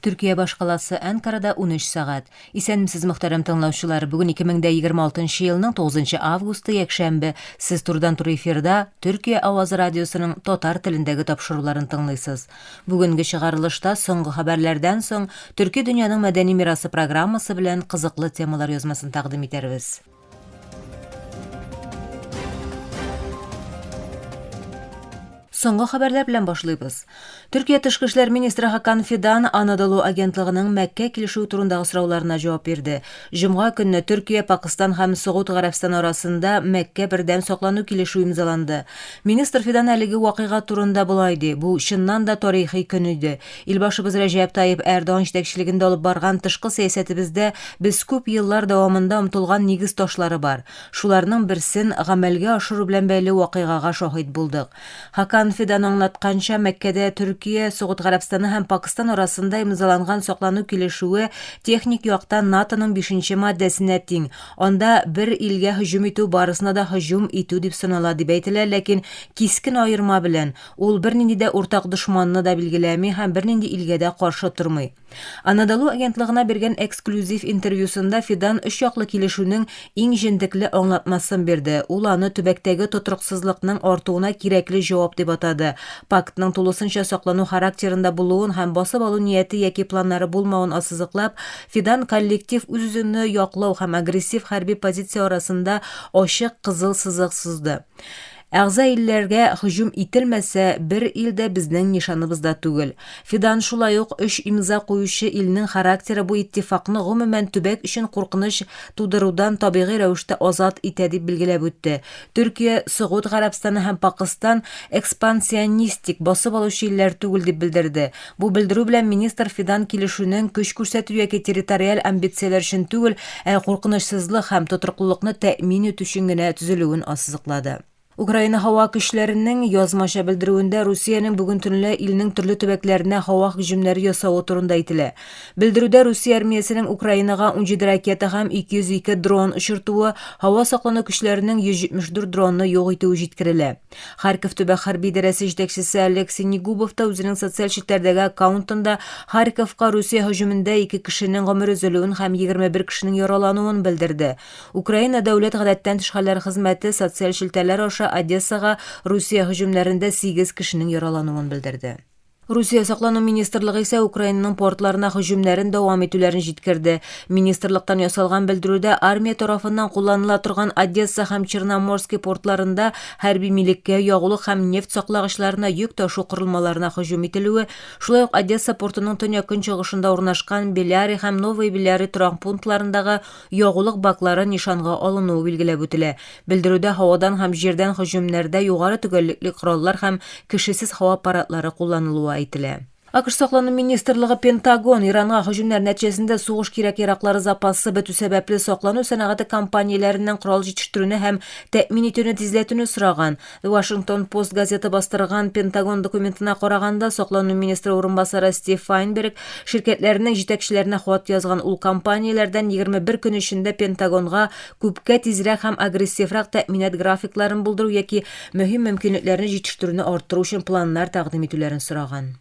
Төркия башкаласы Әнкарада 13 сәгать. Исәнмесез, мөхтәрәм тыңлаучылар. Бүген 2026 елның 9 августы, якшәмбе. Сез турыдан-туры эфирда Төркия авазы радиосының татар телендәге тапшыруларын тыңлыйсыз. Бүгенге чыгарылышта соңгы хәбәрләрдән соң Төрки дөньяның мәдәни мирасы программасы белән кызыклы темалар язмасын тәкъдим итәрбез. Соңгы хәбәрләр белән башлыйбыз. Төркия тышкы эшләр министры Хакан Фидан Анадолу агентлыгының Мәккә килешүе турындагы сорауларына җавап бирде. Җомга көнне Төркия, Пакыстан һәм Согуд Гарәбстаны арасында Мәккә бердәм саклану килешүе имзаланды. Министр Фидан әлеге вакыйга турында болай ди, Бу чыннан да тарихи көн иде. Илбашыбыз Рәҗәп Тайип Әрдоган җитәкчелегендә алып барган тышкы сәясәтебездә без күп еллар дәвамында омтылган нигез ташлары бар. Шуларның берсен гамәлгә ашыру белән бәйле вакыйгага шаһит булдык. Хакан Фидан аңлатканча, Мәккәдә Төркия, Согуд Гарәбстаны һәм Пакыстан арасында имзаланган саклану килешүе техник яктан НАТОның бишенче маддәсенә тиң. Анда бер илгә һөҗүм итү барысына да һөҗүм итү дип санала дип әйтелә, ләкин кискен аерма белән, ул бернинди дә уртак дошманны да билгеләми һәм бернинди илгә дә каршы тормый. Анадолу агентлыгына биргән эксклюзив интервьюсында Фидан өчяклы килешүнең иң җентекле аңлатмасын бирде. Ул аны төбәктәге тотрыксызлыкның артуына кирәкле җавап дип атады. Пактның тулысынча саклану характерында булуын һәм басып алу нияте яки планнары булмавын ассызыклап, Фидан коллектив үз-үзеңне яклау һәм агрессив хәрби позиция арасында ачык кызыл сызык сызды. Әгъза илләргә һөҗүм ителмәсә, бер ил дә безнең нишаныбызда түгел. Фидан шулай ук өч имза куючы илнең характеры бу иттифакны гомумән төбәк өчен куркыныч тудырудан табигый рәвештә азат итә дип билгеләп үтте. Төркия, Согуд Гарәбстаны һәм Пакыстан экспансионистик, басып алучы илләр түгел дип белдерде. Бу белдерү белән министр Фидан килешүнең көч күрсәтү яки территориаль амбицияләр өчен түгел, ә куркынычсызлык һәм тотрыклылыкны тәэмин итү өчен генә төзелүен ассызыклады. Украина һава көчләренең язмача белдерүендә Русиянең бүген төнлә илнең төрле төбәкләренә һава һөҗүмнәре ясавы турында әйтелә. Белдерүдә Русия армиясенең Украинага 17 ракета һәм 202 дрон очыртуы, һава саклану көчләренең 174 дронны юк итүе җиткерелә. Харьков төбәк хәрби идарәсе җитәкчесе Олег Синегубов та үзенең социаль челтәрдәге аккаунтында Харьковка Русия һөҗүмендә ике кешенең гомер өзелүен һәм 21 кешенең яралануын белдерде. Украина дәүләт гадәттән тыш хәлләр хезмәте социаль челтәрләр аша Одессага Русия һөҗүмнәрендә сигез кешенең яралануын белдерде. Русия саклану министрлыгы исә Украинаның портларына һөҗүмнәрен дәвам итүләрен җиткерде. Министрлыктан ясалган белдерүдә армия тарафыннан кулланыла торган Одесса һәм Черноморский портларында хәрби милеккә, ягулык һәм нефть саклагычларына йөк ташу корылмаларына һөҗүм ителүе, шулай ук Одесса портының төньяк-көнчыгышында урнашкан Беляри һәм Новые Беляри торак пунктларындагы ягулык баклары нишанга алынуы билгеләп үтелә. Белдерүдә һавадан һәм җирдән һөҗүмнәрдә югары төгәллекле кораллар һәм кешесез һава аппаратлары кулланылуы әйтелә. АКШ саклану министрлыгы Пентагон Иранга һөҗүмнәр нәтиҗәсендә сугыш кирәк-яраклары запасы бетү сәбәпле саклану сәнәгате компанияләреннән корал җитештерүне һәм тәэмин итүне тизләтүне сораган. The Washington Post газеты бастырган Пентагон документына караганда, саклану министры урынбасары Стив Файнберг ширкәтләренең җитәкчеләренә хат язган. Ул компанияләрдән 21 көн эчендә Пентагонга күпкә тизрәк һәм агрессиврак тәэминат графикларын булдыру яки мөһим мөмкинлекләрне җитештерүне арттыру өчен планнар тәкъдим итүләрен сораган.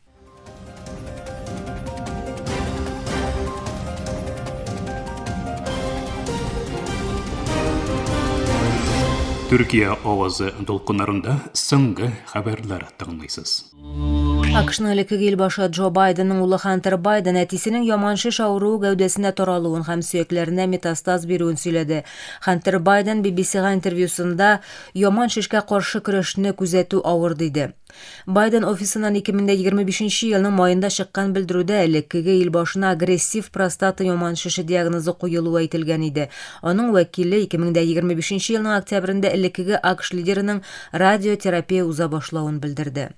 Төркия авазы дулкыннарында соңгы хәбәрләр тыңлыйсыз. АКШның элеккеге илбашы Джо Байденның улы Хантер Байден әтисенең яман шеш авыруы гәүдәсенә таралуын һәм сөякләренә метастаз бирүен сөйләде. Хантер Байден BBC-га интервьюсында яман шешкә каршы көрәшне күзәтү авыр диде. Байден офисыннан 2025 елның маенда чыккан белдерүдә элеккеге илбашына агрессив простата яман шеше диагнозы куелуы әйтелгән иде. Аның вәкиле 2025 елның октябрендә элеккеге АКШ лидерының радиотерапия уза башлавын белдерде.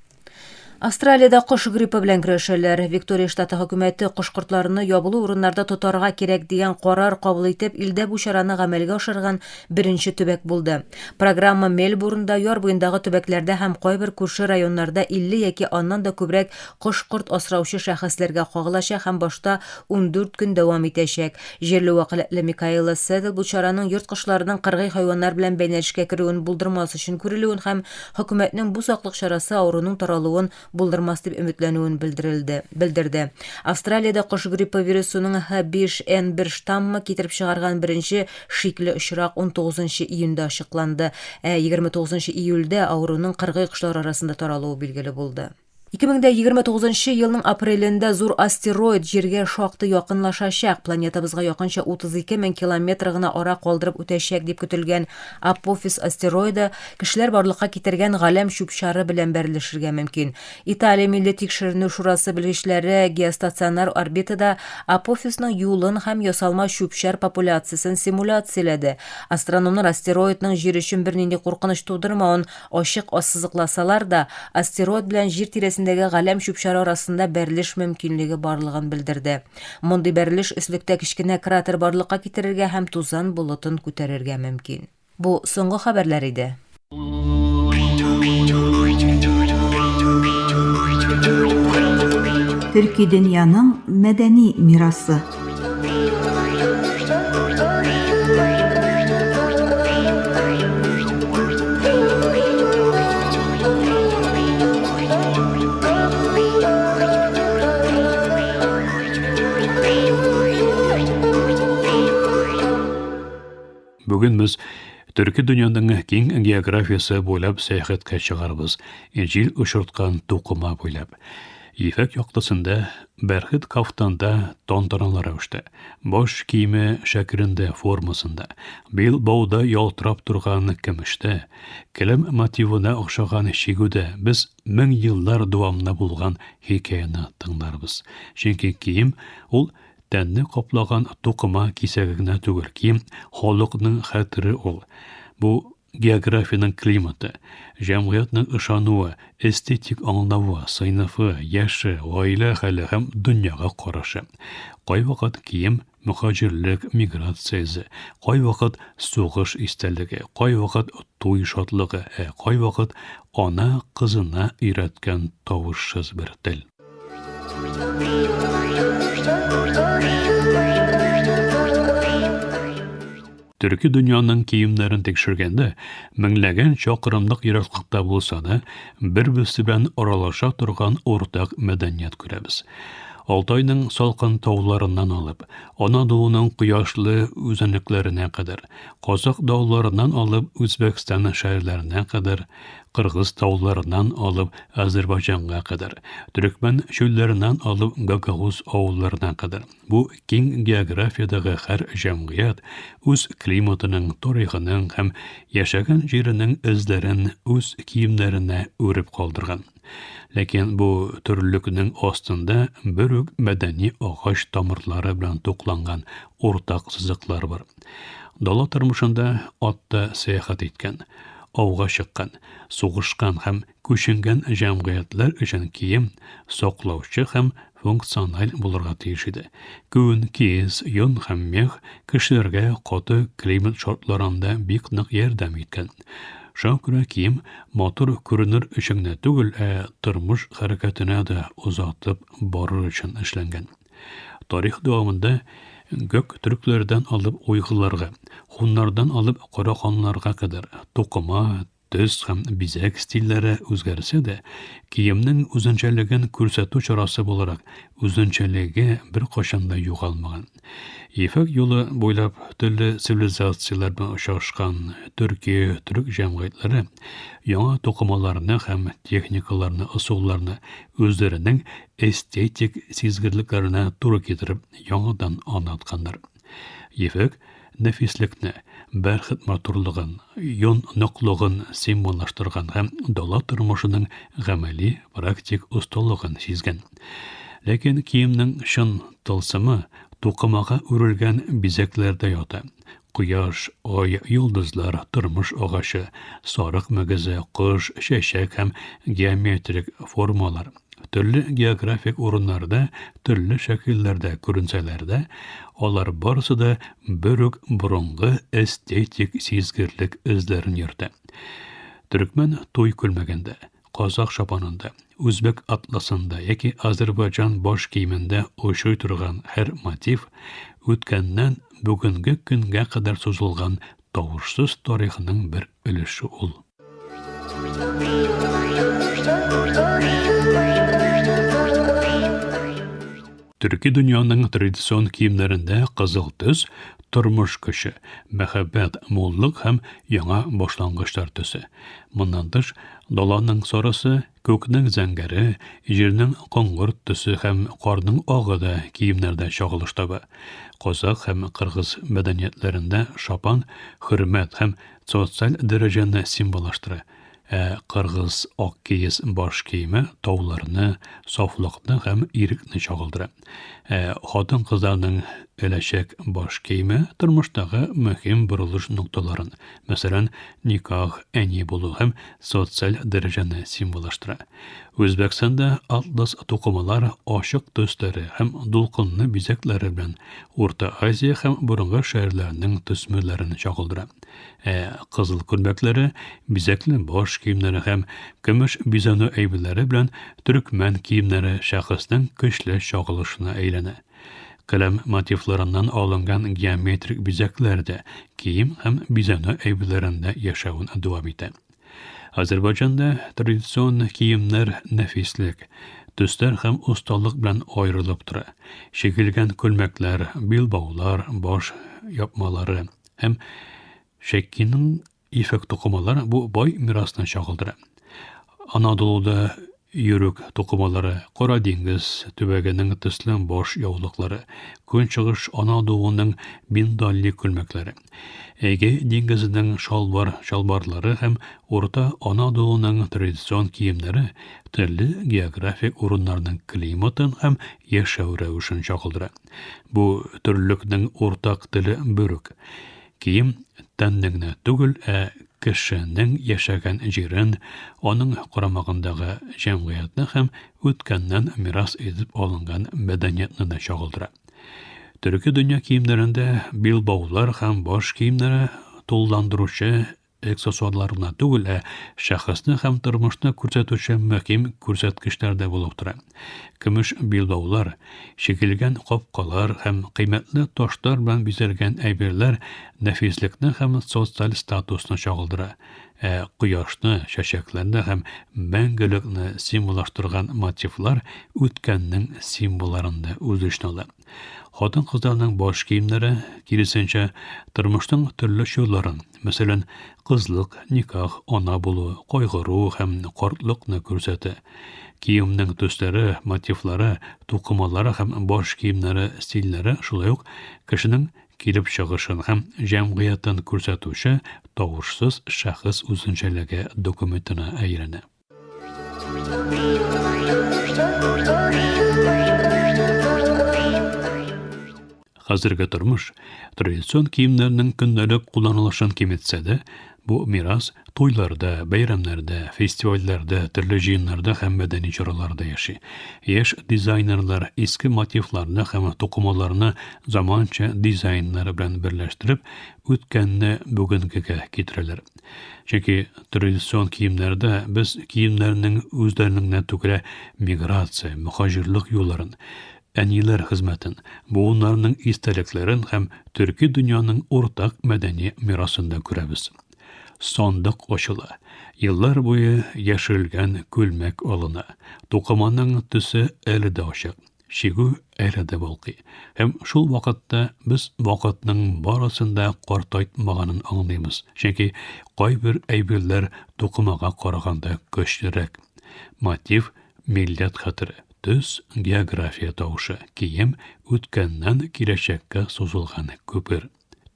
Австралиядә кош гриппы белән көрәшәләр. Виктория штаты хөкүмәте кош-кортларны ябылу урыннарда тотарга кирәк дигән карар кабул итеп, илдә бу чараны гамәлгә ашырган беренче төбәк булды. Программа Мельбурнда, яр буендагы төбәкләрдә һәм кайбер күрше районнарда 50 яки аннан да күбрәк кош-корт асраучы шәхесләргә кагылачак һәм башта 14 көн дәвам итәчәк. Җирле вәкаләтле Микаэла Седл бу чараның йорт кошларының кыргый хайваннар белән бәйләнешкә керүен булдырмас өчен күрелүен һәм хөкүмәтнең бу саклык чарасы авыруның таралуын булдырмас дип өметләнүен белдерелде, белдерде. Австралиядә кош гриппы вирусының H5N1 штаммы китереп чыгарган беренче шикле очрак 19 июньдә ачыкланды, ә 29 июльдә авыруның кыргый кошлар арасында таралуы билгеле булды. 2029 елның апрелендә зур астероид Җиргә шактый якынлашачак, планетабызга якынча 32 мең километр гына ара калдырып үтәчәк дип көтелгән Апофис астероиды кешеләр барлыкка китергән галәм чүп-чары белән бәрелешергә мөмкин. Италия Милли тикшеренү шурасы белгечләре геостационар орбитада Апофисның юлын һәм ясалма чүп-чар популяциясен симуляцияләде. Астрономнар астероидның Җир өчен бернинди куркыныч тудырмавын Ачык ассызыкласалар да, астероид белән Җир тирәсендәге галәм чүп-чары арасында бәрелеш мөмкинлеге барлыгын белдерде. Мондый бәрелеш өслектә кечкенә кратер барлыкка китерергә һәм тузан болытын күтәрергә мөмкин. Бу соңгы хәбәрләр иде. Төрки дөньяның мәдәни мирасы. Бүген без төрки дөньяның киң географиясе буйлап сәяхәткә чыгарбыз, җил очырткан тукыма буйлап. Ефәк яктысында, бәрхет кафтанда тантаналы рәвештә, баш киеме шәкелендә, формасында, бил бауда ялтырап торган көмештә, келәм мотивына охшаган чигүдә без мең еллар дәвамында булган хикәяне тыңларбыз. Чөнки кием ул тәнне каплаган тукыма кисәге генә түгел, кием халыкның хәтере ул. Бу Географиянең климаты, җәмгыятьнең ышануы, эстетик аңлавы, сыйныфы, яше, гаилә хәле һәм дөньяга карашы. Кайвакыт кием, мөһаҗирлек, миграция эзе, кайвакыт сугыш истәлеге, кайвакыт туй шатлыгы, ә кайвакыт ана кызына өйрәткән тавышсыз бер тел. Төрки дөньяның киемнәрен тикшергәндә, меңләгән чакрымлык ераклыкта булса да, бер-берсе белән аралаша торган уртак мәдәният күрәбез. Алтайның салкын тауларыннан алып, Анадолуның кояшлы үзәнлекләренә кадәр, Казакъ дауларыннан алып Үзбәкстан шәһәрләренә кадәр, Кыргыз тауларыннан алып Азербайҗанга кадәр, Төрекмән чүлләреннән алып Гагауз авылларына кадәр. Бу киң географиядәге һәр җәмгыять үз климатының, тарихының һәм яшәгән җиренең эзләрен үз киемнәренә үреп калдырган. Ләкин бу төрлелекнең астында бер үк мәдәни агач тамырлары белән тукланган уртак сызыклар бар. Дала тормышында атта сәяхәт иткән, ауга чыккан, сугышкан һәм Күченгән җәмгыятьләр өчен кием саклаучы һәм функциональ булырга тиеш иде. Күн, киез, йон һәм мех кешеләргә каты климат шартларында бик нык ярдәм иткән. Шуңа күрә кием матур күренер өчен генә түгел, ә тормыш хәрәкәтенә дә озатып барыр өчен эшләнгән. Тарих дәвамында гөк төркләрдән алып уйгырларга, хуннардан алып караханнарга кадәр тукыма, Төс һәм бизәк стильләре үзгәрсә дә, киемнең үзенчәлеген күрсәтү чарасы буларак үзенчәлеге беркайчан да югалмаган. Ефәк юлы буйлап төрле цивилизацияләр белән очрашкан төрки, төрек җәмгыятьләре яңа тукымаларны һәм техникаларны, ысулларны үзләренең эстетик сизгерлекләренә туры китереп яңадан аңлатканнар. Ефәк нәфислекне, бәрхет матурлыгын, йон ныклыгын символлаштырган һәм дала тормышының гамәли, практик осталыгын сизгән. Ләкин киемнең чын тылсымы тукымага үрелгән бизәкләрдә ята. Кояш, ай, йолдызлар, тормыш агачы, сарык мөгезе, кош, чәчәк һәм геометрик формалар. Төрле географик урыннарда төрле шәкелләрдә күренсәләр дә, алар барысы да бер үк борынгы эстетик сизгерлек эзләрен йөртә. Төрекмән туй күлмәгендә, казах шапанында, үзбәк атласында яки азербайҗан баш киемендә очрый торган һәр мотив үткәннән бүгенге көнгә кадәр сузылган тавышсыз тарихның бер өлеше ул. Төрки дөньяның традицион киемнәрендә кызыл төс тормыш көче, мәхәббәт, муллык һәм яңа башлангычлар төсе. Моннан тыш, даланың сарысы, күкнең зәңгәре, җирнең коңгырт төсе һәм карның агы да киемнәрдә чагылыш таба. Казакъ һәм кыргыз мәдәниятләрендә шапан хөрмәт һәм социаль дәрәҗәне символлаштыра. Ә кыргыз ак киез баш киеме тауларны, сафлыкны һәм ирекне чагылдыра. Ә хатын-кызларның эләчәк баш киеме тормыштагы мөһим борылыш нокталарын, мәсәлән, никах, әни булу һәм социаль дәрәҗәне символлаштыра. Үзбәкстанда атлас тукымалар ачык төсләре һәм дулкынлы бизәкләре белән Урта Азия һәм борынгы шәһәрләрнең төсмерләрен чагылдыра. Ә кызыл күлмәкләре, бизәкле баш киемнәре һәм көмеш бизәнү әйберләре белән төрекмән киемнәре шәхеснең көчле чагылышына әйләнә. Келәм мотивларыннан алынган геометрик бизәкләр дә кием һәм бизәнү әйберләрендә яшәвен дәвам итә. Азәрбайҗанда традицион киемнәр нәфислек, төсләр һәм осталык белән аерылып тора. Чигелгән күлмәкләр, билбаулар, баш япмалары, Һәм Шәккиның ефәк тукымалары бу бай мирасны чагылдыра. Анадолуда йөрек тукымалары, Кара диңгез төбәгенең төсле баш яулыклары, Көнчыгыш Анадолуның биндалли күлмәкләре, Эгей диңгезенең шалбар чалбарлары һәм Урта Анадолуның традицион киемнәре төрле географик урыннарның климатын һәм яшәү рәвешен чагылдыра. Бу төрлелекнең уртак теле бер үк. Кием тәнне генә түгел, ә кешенең яшәгән җирен, аның карамагындагы җәмгыятьне һәм үткәннән мирас итеп алынган мәдәниятне дә чагылдыра. Төрки дөнья киемнәрендә билбаулар һәм баш киемнәре тулыландыручы Аксессуарлар гына түгел, ә шәхесне һәм тормышны күрсәтүче мөһим күрсәткечләр дә булып тора. Көмеш билбаулар, чигелгән капкалар һәм кыйммәтле ташлар белән бизәлгән әйберләр нәфислекне һәм социаль статусны чагылдыра, ә кояшны, чәчәкләрне һәм мәңгелекне символлаштырган мотивлар үткәннең символларын да үз эченә ала. Хатын-кызларның баш киемнәре, киресенчә, тормышның төрле чорларын, мәсәлән, кызлык, никах, ана булу, кайгыру һәм картлыкны күрсәтә. Киемнең төсләре, мотивлары, тукымалары һәм баш киемнәре стильләре шулай ук кешенең килеп чыгышын һәм җәмгыятен күрсәтүче тавышсыз шәхес үзенчәлеге документына әйләнә. Хәзерге тормыш традицион киемнәрнең көндәлек кулланылышын киметсә дә, бу мирас туйларда, бәйрәмнәрдә, фестивальләрдә, төрле җыеннарда һәм мәдәни чараларда яши. Яшь дизайнерлар иске мотивларны һәм тукымаларны заманча дизайннар белән берләштереп, үткәнне бүгенгегә китерәләр. Чөнки традицион киемнәрдә без киемнәрнең үзләренең генә түгел, ә миграция, мөхаҗирлык юлларын, әниләр хезмәтен, буыннарның истәлекләрен һәм төрки дөньяның уртак мәдәни мирасын да күрәбез. Сандык ачыла. Еллар буе яшерелгән күлмәк алына. Тукыманың төсе әле дә ачык. Чигү әле дә балкый. Һәм шул вакытта без вакытның барысын да картайтмаганын аңлыйбыз. Чөнки кайбер әйберләр тукымага караганда көчлерәк. Мотив, милләт хәтере, төс, география тавышы, кием, үткәннән киләчәккә сузылган күпер.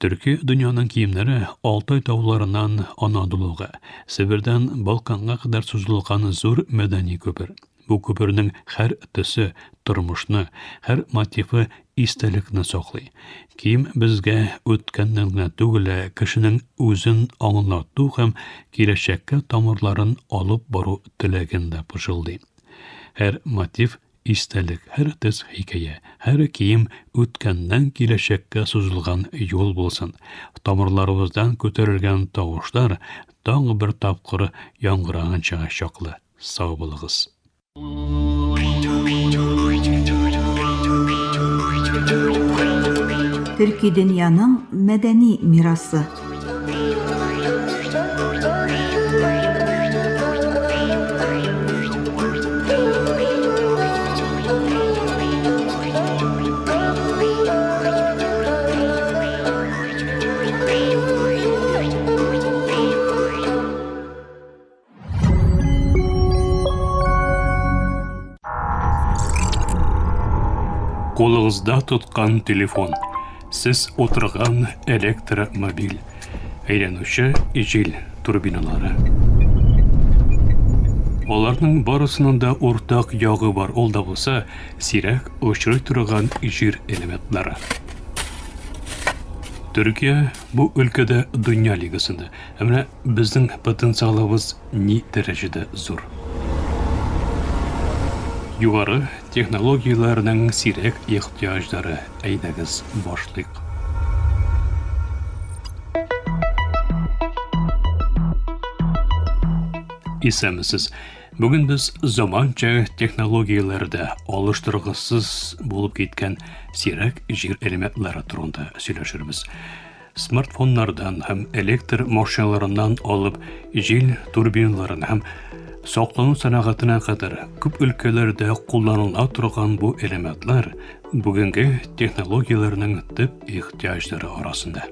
Төрки дөньяның киемнәре Алтай тауларыннан Анадолуга, Себердән Балканга кадәр сузылган зур мәдәни күпер. Бу күпернең һәр төсе тормышны, һәр мотивы истәлекне саклый. Кием безгә үткәннән генә түгел, ә кешенең үзен аңлату һәм киләчәккә тамырларын алып бару теләген дә пышылдый. Һәр мотив Истәлек, һәр төс хикәя, һәр кием үткәннән киләчәккә сузылган юл булсын. Тамырларыбыздан күтәрелгән тавышлар тагы бер тапкыр яңгыраганча чаклы сау булыгыз. Төрки дөньяның мәдәни мирасы. Кулыгызда тоткан телефон, сез утырган электромобиль, әйләнүче җил турбиналары. Аларның барысының да уртак ягы бар, ул да булса сирәк очрый торган җир элементлары. Төркия бу өлкәдә дөнья лигасында. Ә менә безнең потенциалыбыз ни дәрәҗәдә зур? Югары технологияләрнең сирәк ихтыяҗлары. Әйдәгез, башлыйк. Исәнмесез. Бүген без заманча технологияләрдә алыштыргысыз булып киткән сирәк җир элементлары турында сөйләшербез. Смартфоннардан һәм электр машиналарыннан алып җил турбиналарын һәм саклану сәнәгатенә кадәр күп өлкәләрдә кулланыла торган бу элементлар бүгенге технологияләрнең төп ихтыяҗлары арасында.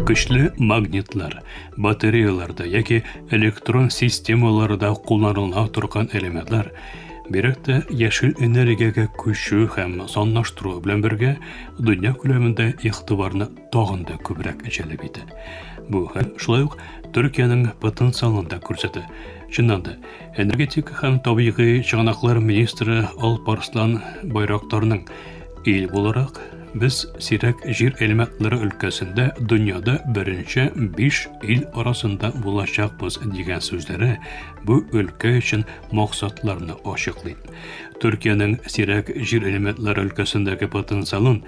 Көчле магнитлар, батареяларда яки электрон системаларда кулланыла торган элементлар бигрәк тә яшел энергиягә күчү һәм санлаштыру белән бергә дөнья күләмендә игътибарны тагын да күбрәк җәлеп итә. Бу хәл шулай ук Төркиянең потенциалын да күрсәтә. Чыннан да, энергетика һәм табигый чыганаклар министры Алпарслан Байрактарның ил буларак без сирәк җир элементлары өлкәсендә дөньяда беренче 5 ил арасында булачакбыз дигән сүзләре бу өлкә өчен максатларны ачыклый. Төркиянең сирәк җир элементлары өлкәсендәге потенциалын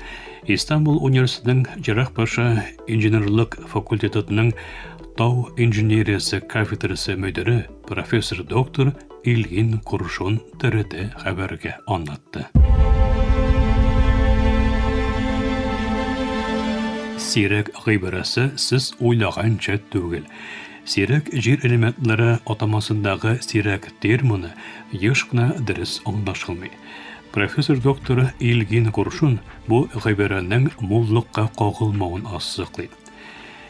Истанбул университетының Җәррахпаша инженерлык факультетының тау инженериясе кафедрасы мөдире профессор доктор Илгин Куршун ТРТ хәбәргә аңлатты. Сирәк гыйбарәсе сез уйлаганча түгел. Сирәк җир элементлары атамасындагы сирәк термины еш кына дөрес аңлашылмый. Профессор доктор Илгин Куршун бу гыйбарәнең муллыкка кагылмавын ассызыклый.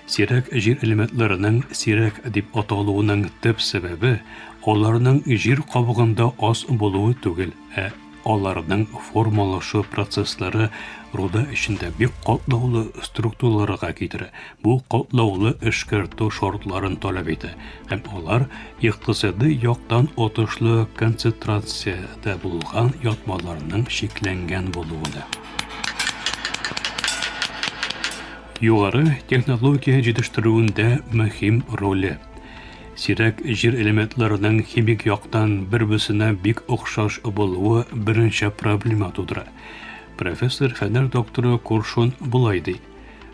Сирәк җир элементларының сирәк дип аталуының төп сәбәбе аларның җир кабыгында аз булуы түгел, ә аларның формалашу процесслары руда эчендә бик катлаулы структураларга китерә. Бу катлаулы эшкәртү шартларын таләп итә һәм алар икътисадый яктан отышлы концентрациядә булган ятмаларның чикләнгән булуында. Югары технология җитештерүендә мөһим роле. Сирәк җир элементларының химик яктан бер-берсенә бик охшаш булуы берничә проблема тудыра. Профессор фәннәр докторы Куршун болай ди.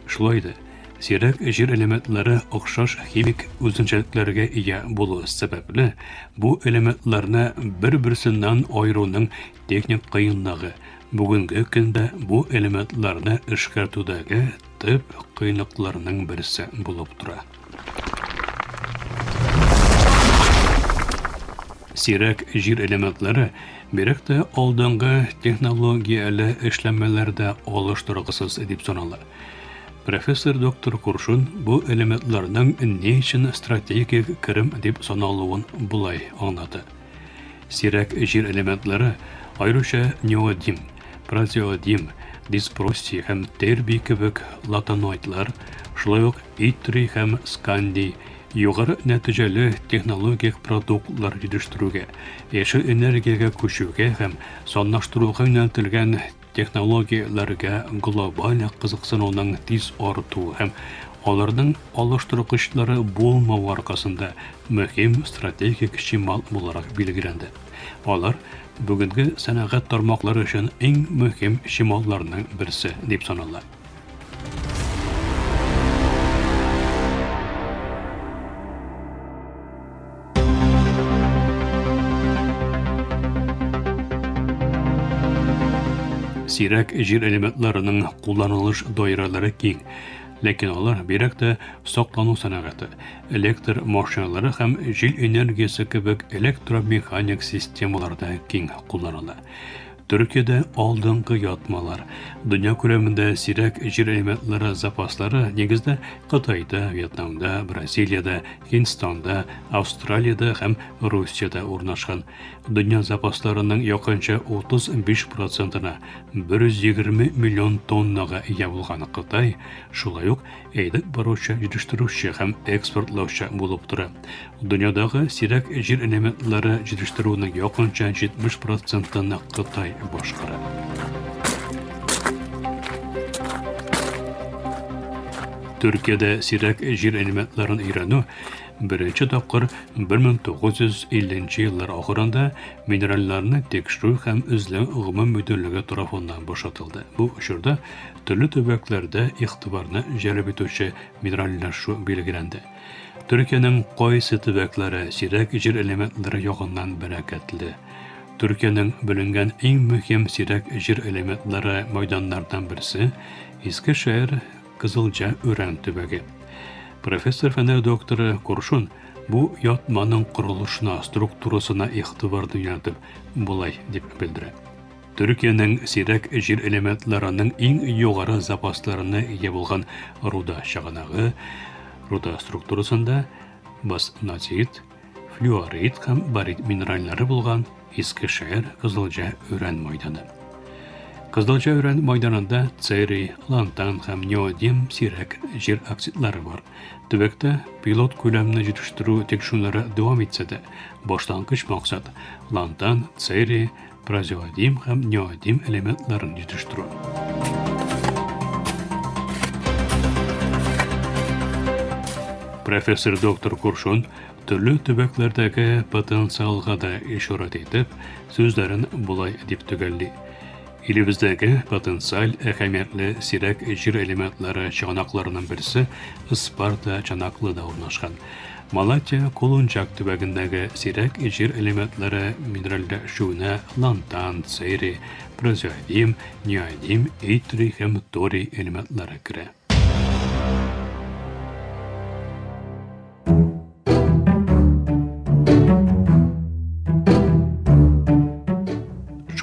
Шулай да, сирәк җир элементлары охшаш химик үзенчәлекләргә ия булу сәбәпле, бу элементларны бер-берсеннән аеруның техник кыенлыгы бүгенге көндә бу элементларны эшкәртүдәге төп кыенлыкларның берсе булып тора. Сирәк җир элементлары бигрәк тә алдынгы технологияле эшләнмәләрдә алыштыргысыз дип санала. Профессор доктор Куршун бу элементларның ни өчен стратегик керем дип саналуын болай аңлата. Сирәк җир элементлары, аеруча неодим, празеодим, диспросий һәм тербий кебек латаноидлар, шулай ук иттрий һәм скандий, югары нәтиҗәле технологик продуктлар җитештерүгә, яшел энергиягә күчүгә һәм санлаштыруга юнәлтелгән технологияләргә глобаль кызыксынуның тиз артуы һәм аларның алыштыргычлары булмавы аркасында мөһим стратегик чимал буларак билгеләнде. Алар бүгенге сәнәгать тармаклары өчен иң мөһим чималларның берсе дип санала. Сирәк җир элементларының кулланылыш даирәләре киң, ләкин алар бигрәк тә саклану сәнәгате, электр машиналары һәм җил энергиясе кебек электромеханик системаларда киң кулланыла. Төркиядә алдынгы ятмалар, дөнья күләмендә сирәк җир элементлары запаслары нигездә Кытайда, Вьетнамда, Бразилиядә, Һиндстанда, Австралиядә һәм Русиядә урнашкан. Дөнья запасларының якынча 35 процентына, 120 миллион тоннага ия булган Кытай, шулай ук әйдәп баручы җитештерүче һәм экспортлаучы булып тора. Дөньядагы сирәк җир элементлары җитештерүнең якынча 70 процентын Кытай башкара. Төркиядә сирәк җир элементларын өйрәнү беренче тапкыр 1950 нче еллар ахырында минералларны тикшерү һәм эзләү гомум мөдирлеге тарафыннан башатылды. Бу чорда төрле төбәкләрдә игътибарны җәлеп итүче минеральләшү билгеләнде. Төркиянең кайсы төбәкләре сирәк җир элементлары ягыннан бәрәкәтле? Төркиянең бүленгән иң мөһим сирәк җир элементлары мәйданнардан берсе, Иске шәһәр Кызылҗа Өрән төбәге. Профессор фәннәр докторы Куршун бу ятманың корылышына, структурасына игътибарны юнәлтеп, болай дип белдерә. Төркиянең сирәк җир элементларының иң югары запасларына ия булган руда чыганагы, руда структурасында баснатит, флюорит һәм барит минеральләре булган Искешәһәр Кызылҗа Өрән майданы. Кызылҗа Өрән майданында церий, лантан һәм неодим сирәк җир оксидлары бар. Төбәктә пилот күләмне җитештерү тикшерүләре дәвам итсә дә, башлангыч максат лантан, церий, празеодим һәм неодим элементларын җитештерү. Профессор доктор Куршун Төрле төбәкләрдәге потенциалга да ишарәт итеп, сүзләрен болай дип төгәлли. Илебездәге потенциаль әһәмиятле сирәк җир элементлары чыганакларының берсе Ыспарта Чанаклыда урнашкан. Малатья Колунчак төбәгендәге сирәк җир элементлары минеральләшүенә лантан, церий, празеодим, неодим, иттрий һәм торий элементлары керә.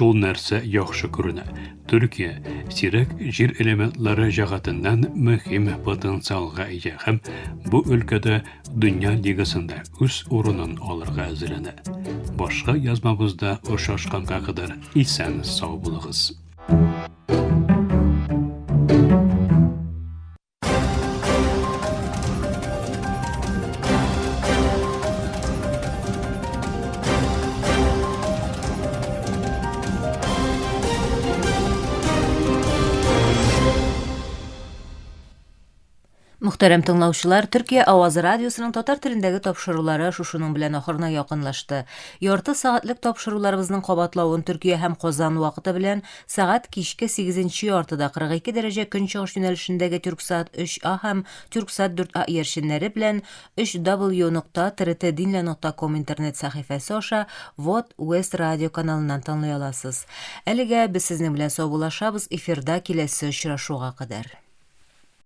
Шул нәрсә яхшы күренә. Төркия сирәк җир элементлары җәһәтеннән мөһим потенциалга ия һәм бу өлкәдә дөнья лигасында үз урынын алырга әзерләнә. Башка язмабызда очрашканга кадәр исән сау булыгыз. Мөхтәрәм тыңлаучылар, Төркия авазы радиосының татар телендәге тапшырулары шушының белән ахырына якынлашты. Ярты сәгатьлек тапшыруларыбызның кабатлавын Төркия һәм Казан вакыты белән Сәгать кичке сигезенче яртыда 42 дәрәҗә көнчыгыш юнәлешендәге Тюрксат 3А һәм Тюрксат 4А иярченнәре белән 3W нокта trtdinle нокта ком интернет сәхифәсе аша Вот West радио каналыннан тыңлый аласыз. Әлегә без сезнең белән саубуллашабыз, эфирда киләсе очрашуга кадәр.